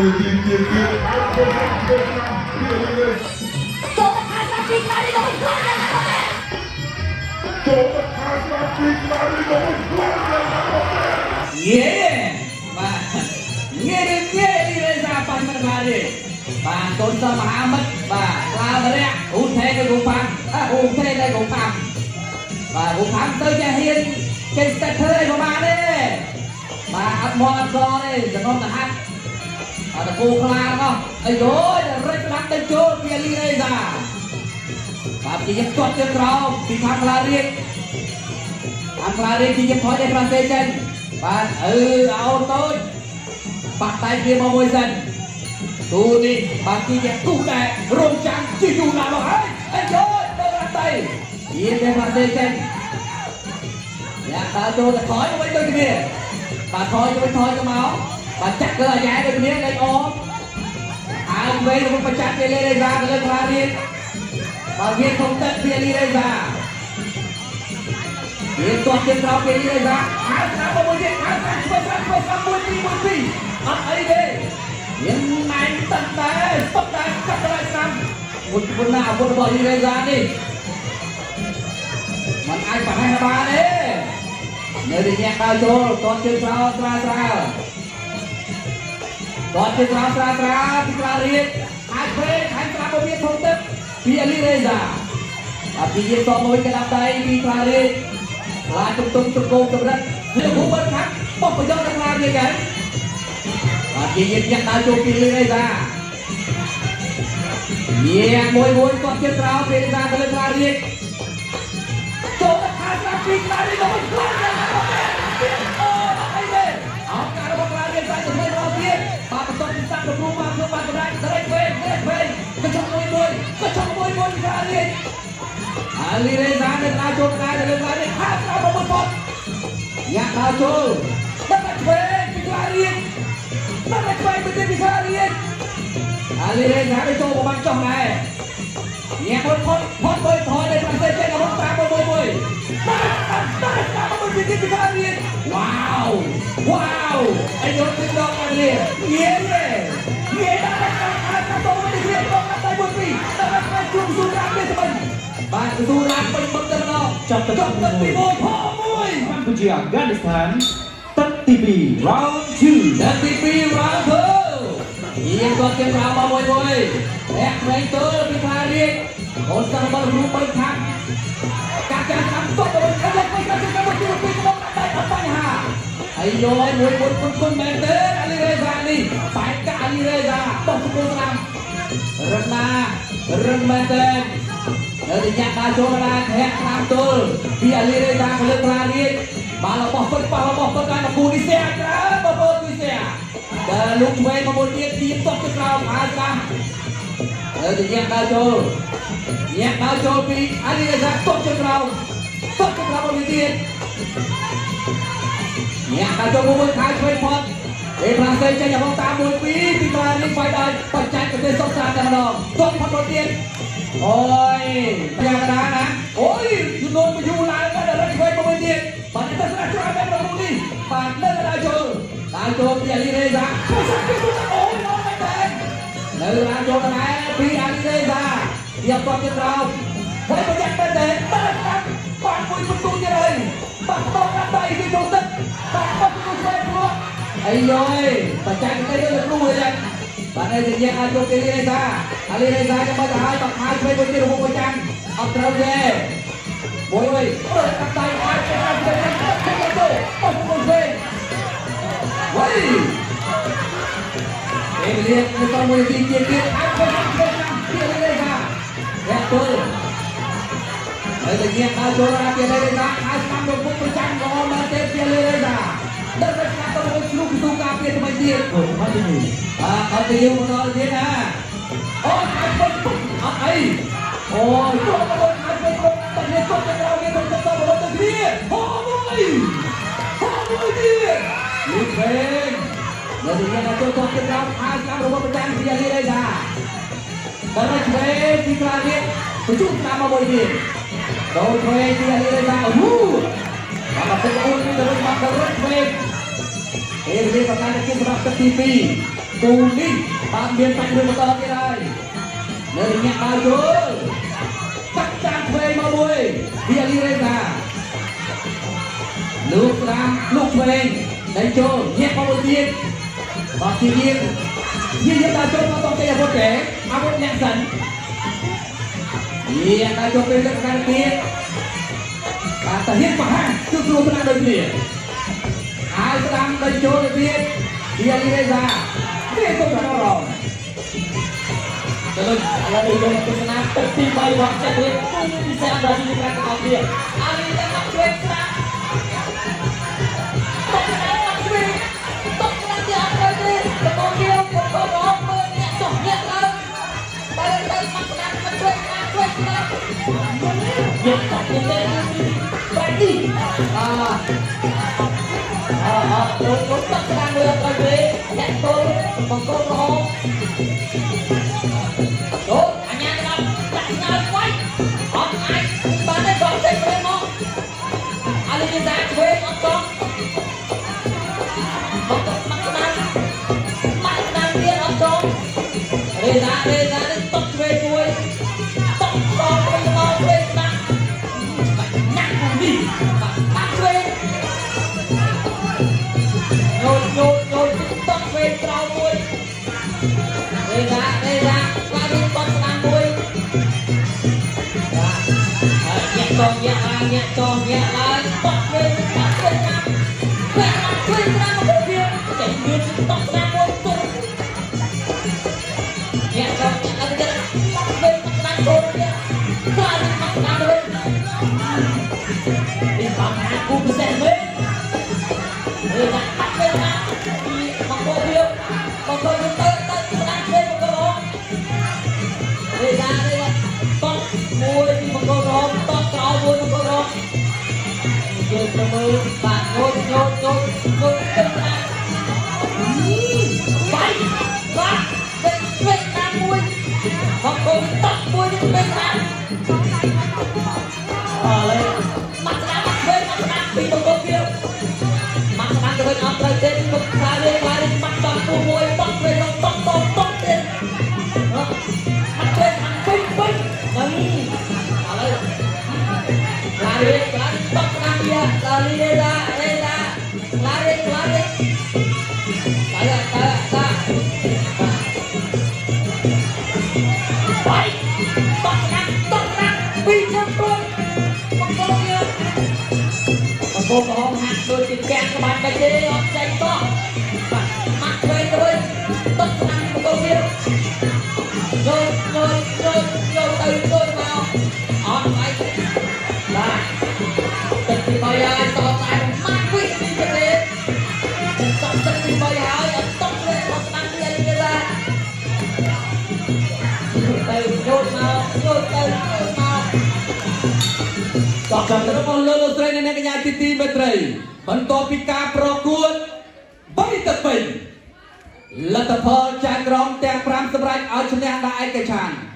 នាទីជាងទៀតហើយធ្វើធ្វើឆ្នាំពីអលីរេ ចូលទៅខាងស្ពីខ្លារីដល់ខ្លួនយ៉ាងណាទៅ ចូលទៅខាងស្ដាប់ពីខ្លារីដល់ខ្លួនយ៉ាងណាទៅ យេបាទងាយងាយលីរេសាប៉ាន់មិនបានទេបាទកូនសិស្សមហាមិត្តបាទក្លាវរៈឧថេទៅគូប៉ាំអឧថេទៅគូប៉ាំបាទគូប៉ាំទៅចេះហ៊ានចេញស្ទេតធ្វើអីក៏បានទេបាទអត់មកអត់កទេចំណុំទៅហាត់អត់តគូខ្លាទាំងអស់អាយយរិចផ្ដាំទៅចូលពីលីរេសាបាទជាយើងទាត់ជើងក្រោមពីខាងខ្លារៀកខាងខ្លារៀកជាយើងថយទៅប្រាសេចេញបាទអឺអូតូចបាក់ដៃវាមកមួយសិនគូនេះបាទគឺជាគូដែលរងចាំជាយូរណាស់មកហើយអាយយដល់រតៃយាទៅប្រាសេចេញយ៉ាដើរចូលទៅថយមកវិញដូចគ្នាបាទថយទៅវិញថយទៅមកបាទចាក់ទៅអាយ៉ែដូចគ្នាលេខអហើយវិញរបស់ប្រចាំពេលលេរ៉ាទៅលើខ្លារៀនបាទវាធំទឹកពីលីរ៉េសាវាទាត់ជើងក្រោមពីលីរ៉េសាហើយស្ដាប់មកមួយទៀតហើយស្ដាប់ឆ្វេងស្ដាប់ឆ្វេងស្ដាប់មួយពីរមួយពីរអត់អីទេមានណែនទឹកដែរស្ពុតដែរកាត់ដល់ស្ដាំមុនមុនណាអាវុធរបស់លីរ៉េសានេះมันអាចប្រហែសបានទេនៅទីញាក់ដើរចូលទាត់ជើងក្រោមស្រាលស្រាលទាត់ជើងក្រោមស្រាលស្រាលពីក្រារៀកហើយព្រេងខាងស្រាមកវាធំទឹកពីអលីរ៉េសាអភិយាតមួយកដាប់ដៃពីក្លារៀកខ្លាជំទុំជង្គង់កម្រិតលោកគ្រូបិទខាងបោះប្រយោជន៍ដល់ក្លារៀកហើយបាទជាយាញាក់ដើរចូលពីលីរ៉េសាយាមួយមួយទាត់ជើងក្រោមពីរ៉េសាទៅលើក្លារៀកចូលទៅខាងស្រាពីក្លារៀកដល់ខ្លាំងណាស់អូអីទេអោការរបស់ក្លារៀកសាច់ទៅរកទៀតបាទបន្ទាប់ពីសាប់លោកគ្រូមកធ្វើបានសម្រាប់ត្រេកវេត្រេកវេកញ្ចក់មួយមួយកញ្ចក់មួយមួយពីក្លារៀកអាលីរ៉េសានៅដើរចូលដែរទៅលើក្លារៀកខាងស្រាមកមួយផុតយ៉ាដើរចូលដល់ឆ្វេងពីក្លារៀកដល់ឆ្វេងទៅពីក្លារៀកអាលីរ៉េសាទៅចូលមកបានចុះដែរញាក់មួយផុតផុតមួយថយនៅប្រទេសចេញរបស់5 1 1បាទបាទបាទមកពីទីក្លារៀកវ៉ាវវ៉ាវអាយទៅដល់ក្លារៀកងាយងាយដល់ដល់ដល់ទៅមកទីក្លារៀកដល់តែមួយពីរដល់ដល់ជួបស៊ូរ៉ានេះទៅបាទស៊ូរ៉ាពេញបឹកតែម្ដង ចាប់ទឹក ចប់ទឹកទី1ផងមួយ កម្ពុជាអាហ្គានីស្ថានទឹកទី2 round 2 ទឹកទី2 round 2យាគាត់ទៀតរោមកមួយមួយអ្នកក្មេងទល់ពីខ្លារៀកកូនសិស្សរបស់គ្រូបីខាងកាត់ចាំតាមតបទៅវិញទៅទៅទៅទៅទៅទៅទៅតែអត់បញ្ហាហើយយយមួយមួយគុណគុណមែនទេអាលីរ៉េសានេះបែកកាអាលីរ៉េសាបោះជង្គង់ស្ដាំរឹងណារឹងមែនទេនៅទីញាក់ដើរចូលមកដែរធាក់តាមទល់ពីអាលីរ៉េសាទៅលើខ្លារៀកបាទរបស់ពិតប៉ះរបស់ពិតដែរមកគូនេះសែច្រើនបងប្អូនគូសែដែលលោកឆ្វេងមកមួយទៀតទៀមទាត់ទៅក្រោមអាស្ដាំនៅទីញាក់ដើរចូលញាក់ដើរចូលពីអាលីរ៉េសាទាត់ទៅក្រោមទាត់ទៅក្រោមមួយទៀតញាក់ដើរចូលមួយខៅឆ្វេងផុតទេប្រាសេចេញរបស់តាមមួយពីរពីខ្លារៀកបាយដល់បច្ចេកទេសសុខសាន្តតែម្ដងទាត់ផុតមួយទៀតអូយយ៉ាងណាណាអូយយូនមកយូរឡើងដល់រត់ឆ្វេងមកមួយទៀតបាទទៅស្រាច្រើនបែបនោះនេះបាទនៅដើរចូលដើរចូលពីអាលីរ៉េសាអូយឡងមែនទេនៅដើរចូលដែរពីអាលីរ៉េសាៀបគាត់ទៅក្រោមហើយប្រយ័ត្នមែនទេបាទបានមួយបន្ទូទៀតហើយបាទបោកដៃពីចូលទឹកបាទបោកទៅឆ្វេងព្រោះអាយយបច្ចេកទេសទៅគ្រូហ្នឹងបាទនេះជាអាចយកពីលីរ៉េសាអាលីរ៉េសាចាំមកទៅហើយបាក់ហើយឆ្វេងមួយទៀតរបស់ប្រចាំអត់ត្រូវទេមួយមួយអឺកាត់ដៃអាចទៅទៅទៅទៅអូមួយឆ្វេងវ៉ៃអេលៀននៅតមួយទីទៀតទៀតអាចទៅទៅពីលីរ៉េសាអ្នកទល់ហើយតែញាក់ដល់ចូលដល់ពីលីរ៉េសាហើយស្ដាំលោកពុកប្រចាំល្អមែនទេពីលីរ៉េសាដល់ទៅស្ដាំទៅមួយជ្រុះទូការពារថ្មីទៀត Continue. បាទអត់ទៅយូរមកដល់ទៀតណាអូយអាចពុកអត់អីអូយទោះមកអាចពុកតែនេះទោះទៅក្រៅវាទៅទៅទៅទៅគ្នាហូមួយហូមួយទៀតលូពេងនៅទីនេះចូលទៅក្រៅអាចតាមរបស់ប្រចាំពីលីរ៉េសាដល់ឆ្វេងពីក្រៅទៀតបញ្ជូនតាមមកមួយទៀតដល់ឆ្វេងពីលីរ៉េសាហ៊ូបាទមកទៅអូនទៅវិញមកទៅឆ្វេងពេលនេះប្រកាន់ជាសម្រាប់ទឹកទី2 គូនេះបាទមានសាច់រឿងបន្តទៀតហើយនៅញាក់ដល់ចូលតាក់តាមឆ្វេងមកមួយពីអាលីរេសាលោកស្ដាំលោកឆ្វេងដៃចូលញាក់មកមួយទៀតបាទទីទៀតយាយដល់ចូលមកតទេអាវុធទេអាវុធញាក់សិនញាក់ដល់ចូលពេលទឹកកាន់ទៀតបាទតាហ៊ានបហាគឺគ្រោះថ្នាក់ដូចគ្នាហើយស្ដាំដៃចូលទៅទៀតពីអាលីរេសាវាគុំដល់រង ទៅលើឥឡូវយើងមកទស្សនាទឹកទី3របស់ចិត្តរៀបគូពិសេសអន្តរជាតិប្រាក់ទាំងអស់គ្នាអាលីតែមកជួយស្រាតុកស្រាមកជួយតុកស្រាទីអត់ត្រូវទេតកគៀវកករងមើលអ្នកចុះអ្នកឡើងបើទៅមកស្ដាប់មកជួយស្រាជួយស្រាយកតទៅទេបាត់នេះអាអអលោកលោកតស្រាមួយអត់ត្រូវទេអ្នកទល់បង្គោលរហូត អូអញ្ញាដល់ប្រាក់ស្ងើស្វ័យអត់អាចបានទេបងចេញទៅមកអាលីសាឆ្វេងអត់កង់មកមកស្ដាំមកស្ដាំទៀតអត់ចង់រេសារេសានេះតក់ឆ្វេងមួយតក់សងទៅមកឆ្វេងស្ដាំបាច់ញ៉ាំនេះបាត់ឆ្វេងញោតញោតញោតតក់ឆ្វេងក្រោមមួយ រេសារេសាឡាវិញបត់ស្ដាំមួយបាទហើយញាក់កងញាក់ឡើងញាក់កងញាក់ឡើងបត់វិញបត់វិញណាវិញវិញស្ដាំមកវាចេញលឿនតក់ស្ដាំមួយទុំញាក់កងញាក់ឡើងទៀតបត់វិញបត់ស្ដាំចូលទៀតក្លាវិញបត់ស្ដាំវិញនេះបញ្ហាគូពិសេសវិញរេសាបាត់វិញណាពីមកវាមកទៅទៅទៅស្ដាំឆ្វេងមកទៅ រេសារេសាតក់មួយពីមង្គលរងតក់ក្រោយមួយមង្គលរងយើងទៅមើលបាទងូតងូតងូតងូតទៅណាបាយបាទវិញវិញតាមមួយមង្គលតក់មួយនេះវិញណាអើយមកស្ដាប់មកវិញមកស្ដាប់ពីមង្គលវាមកស្ដាប់ទៅវិញអត់ត្រូវទេមុខខ្លានេះខ្លានេះមកតក់មួយតក់វិញតក់តក់តក់ទៀត អត់ទេខាងពេញពេញហ្នឹងឥឡូវឡារីឡារីតក់ស្ដាំវាឡារីឡារីឡាឡារីឡារីតាតាតាបាយតក់ស្ដាំតក់ស្ដាំពីរជើងព្រួយបង្គោលវាបង្គោលក្រហមហាក់ដូចជាកាំងក្បាច់មិនទេអត់ចេញតោះបាទម៉ាក់ឆ្វេងទៅវិញតក់ស្ដាំបង្គោលវា យកយកយកយកទៅយកមកអត់បាយបាទទឹកទី3ហើយតតែម៉ាក់វិទីទេទឹកទឹកទី3ហើយអត់តក់ទេអត់ស្ដាំទីអីទេឡាទៅយកមកយកទៅយកមក តោះចាំរបស់លោកលោកស្រីនិងអ្នកកញ្ញាទីទីមេត្រីបន្ទាប់ពីការប្រកួត3ទៅ2លទ្ធផលចៅក្រមទាំង5សម្រាប់ឲ្យឈ្នះដោយឯកច្ឆន្ទ។